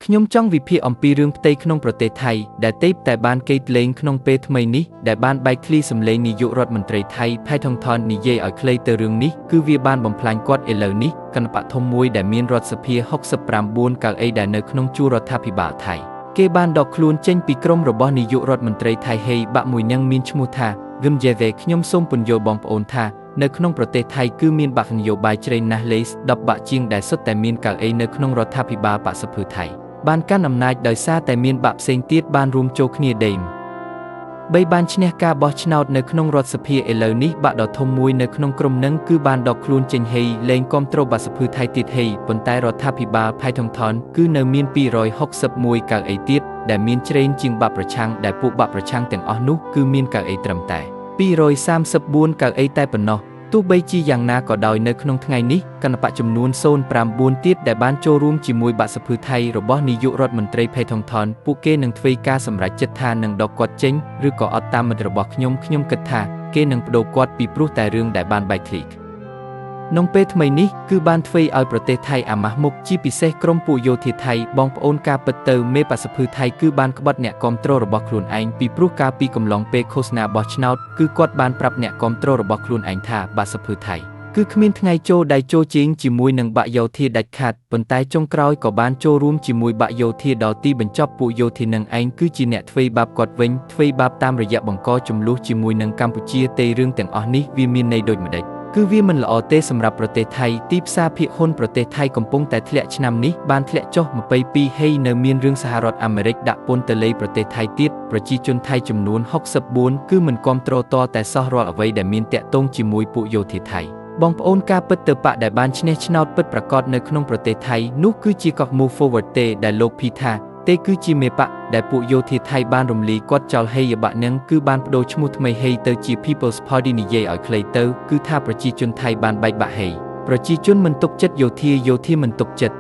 ខ្ញុំចង់វិភាគអំពីរឿងផ្ទៃក្នុងប្រទេសថៃដែលទើបតែបានគេលេងក្នុងពេលថ្មីនេះដែលបានបែកធ្លាយសម្លេងនាយករដ្ឋមន្ត្រីថៃផែថងថននិយាយឲ្យខ្លីទៅរឿងនេះគឺវាបានបំផ្លាញគាត់ឥឡូវនេះគណបក្សធំមួយដែលមានរដ្ឋសភា69កៅអីដែលនៅក្នុងជួររដ្ឋាភិបាលថៃគេបានដកខ្លួនចេញពីក្រុមរបស់នាយករដ្ឋមន្ត្រីថៃហេបាក់មួយនឹងមានឈ្មោះថាវឹមយេវេខ្ញុំសូមពន្យល់បងប្អូនថានៅក្នុងប្រទេសថៃគឺមានបាក់នយោបាយជ្រៃណាស់លេស10បាក់ជាងដែលសុទ្ធតែមានកៅអីនៅក្នុងរដ្ឋាភិបាលបក្សភឺថៃបានកាន់អំណាចដោយសារតែមានបាក់ផ្សេងទៀតបានរួមចូលគ្នាដេមបីបានឈ្នះការបោះឆ្នោតនៅក្នុងរដ្ឋសភាឥឡូវនេះបាក់ដ៏ធំមួយនៅក្នុងក្រុមនឹងគឺបានដកខ្លួនចេញហេលែងគាំទ្របក្សភឺថៃទៀតហេប៉ុន្តែរដ្ឋាភិបាលផៃថងថនគឺនៅមាន261កៅអីទៀតដែលមានជ្រែងជាងបាក់ប្រឆាំងដែលពួកបាក់ប្រឆាំងទាំងអស់នោះគឺមានកៅអីត្រឹមតែ234កៅអីតែប៉ុណ្ណោះទោះបីជាយ៉ាងណាក៏ដោយនៅក្នុងថ្ងៃនេះគណបក្សចំនួន09ទៀតដែលបានចូលរួមជាមួយបក្សភឺថៃរបស់នាយករដ្ឋមន្ត្រីផេថងថនពួកគេនឹងធ្វើការសម្រេចចិត្តថានឹងដកគាត់ចេញឬក៏អត់តាមមិត្តរបស់ខ្ញុំខ្ញុំគិតថាគេនឹងបដូរគាត់ពីព្រោះតែរឿងដែលបានបែកធ្លាយក្នុងពេលថ្មីនេះគឺបានធ្វើឲ្យប្រទេសថៃអាម៉ាស់មុខជាពិសេសក្រុមពួកយោធាថៃបងប្អូនការពិតទៅមេបក្សភឺថៃគឺបានក្បត់អ្នកគាំទ្ររបស់ខ្លួនឯងពីព្រោះកាលពីកំឡុងពេលឃោសនាបោះឆ្នោតគឺគាត់បានប្រាប់អ្នកគាំទ្ររបស់ខ្លួនឯងថាបក្សភឺថៃគឺគ្មានថ្ងៃចូលដៃចូលជែងជាមួយនឹងបក្សយោធាដាច់ខាតប៉ុន្តែចុងក្រោយក៏បានចូលរួមជាមួយបក្សយោធាដល់ទីបញ្ចប់ពួកយោធានឹងឯងគឺជាអ្នកធ្វើបាបគាត់វិញធ្វើបាបតាមរយៈបង្កចំនួនជាមួយនឹងកម្ពុជាទេរឿងទាំងអស់នេះវាមានន័យដូចម្តេចគឺវាមិនល្អទេសម្រាប់ប្រទេសថៃទីផ្សារភាគហ៊ុនប្រទេសថៃកំពុងតែធ្លាក់ឆ្នាំនេះបានធ្លាក់ចុះ22ហេនៅមានរឿងសហរដ្ឋអាមេរិកដាក់ពន្ធទៅលើប្រទេសថៃទៀតប្រជាជនថៃចំនួន64គឺមិនគាំទ្រតតែសោះរាល់អ្វីដែលមានតាក់ទងជាមួយពួកយោធាថៃបងប្អូនការពិតទៅបកដែលបានឈ្នះឆ្នោតពិតប្រាកដនៅក្នុងប្រទេសថៃនោះគឺជាកោះ Move Forward ទេដែលលោកភីថាទេគឺជាមេបកដែលពួកយោធាថៃបានរំលាយគាត់ចោលហេយបាក់នឹងគឺបានបដូរឈ្មោះថ្មីហេទៅជា People's Party និយាយឲ្យខ្លីទៅគឺថាប្រជាជនថៃបានបែកបាក់ហេប្រជាជនមិនទុកចិត្តយោធាយោធាមិនទុកចិត្ត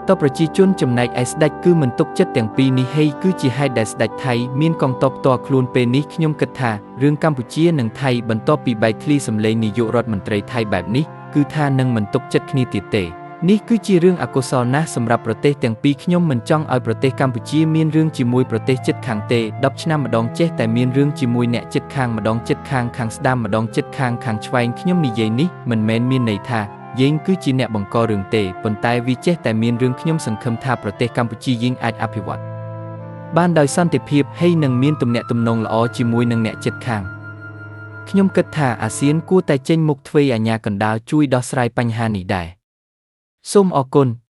តប្រជាជនចំណែកឯស្ដេចគឺមិនទុកចិត្តទាំងពីរនេះហេគឺជាហេតុដែលស្ដេចថៃមានកងទ័ពផ្ទាល់ខ្លួនពេលនេះខ្ញុំគិតថារឿងកម្ពុជានិងថៃបន្ទាប់ពីបែកធ្លាយសម្លេងនាយករដ្ឋមន្ត្រីថៃបែបនេះគឺថានឹងមិនទុកចិត្តគ្នាទៀតទេនេះគឺជារឿងអកុសលណាស់សម្រាប់ប្រទេសទាំងពីរខ្ញុំមិនចង់ឲ្យប្រទេសកម្ពុជាមានរឿងជាមួយប្រទេសជិតខាងទេ10ឆ្នាំម្ដងចេះតែមានរឿងជាមួយអ្នកជិតខាងម្ដងជិតខាងខាងស្ដាំម្ដងជិតខាងខាងឆ្វេងខ្ញុំនិយាយនេះមិនមែនមានន័យថាយើងគឺជាអ្នកបង្ករឿងទេប៉ុន្តែវាចេះតែមានរឿងខ្ញុំសង្ឃឹមថាប្រទេសកម្ពុជាយើងអាចអភិវឌ្ឍបានដោយសន្តិភាពហើយនឹងមានទំនាក់ទំនងល្អជាមួយនឹងអ្នកជិតខាងខ្ញុំគិតថាអាស៊ានគួរតែចេញមុខធ្វើអាជ្ញាកណ្ដាលជួយដោះស្រាយបញ្ហានេះដែរសូមអរគុណ។